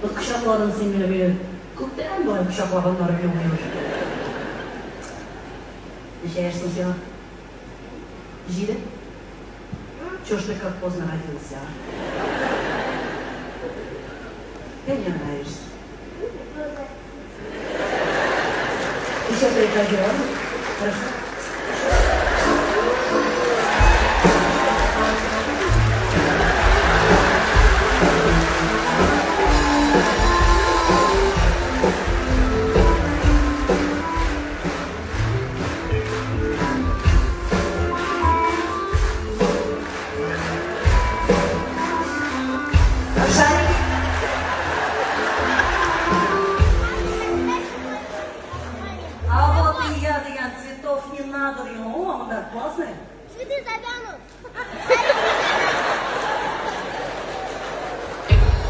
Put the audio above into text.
Вот кочакладың син мине, мине күптән болай кочаклаганнары юк иде. Ничә яшь соң сиңа? 7? Чё ж ты как поздно родился, а? Ты мне нравишься. Еще приходи, ладно? Хорошо?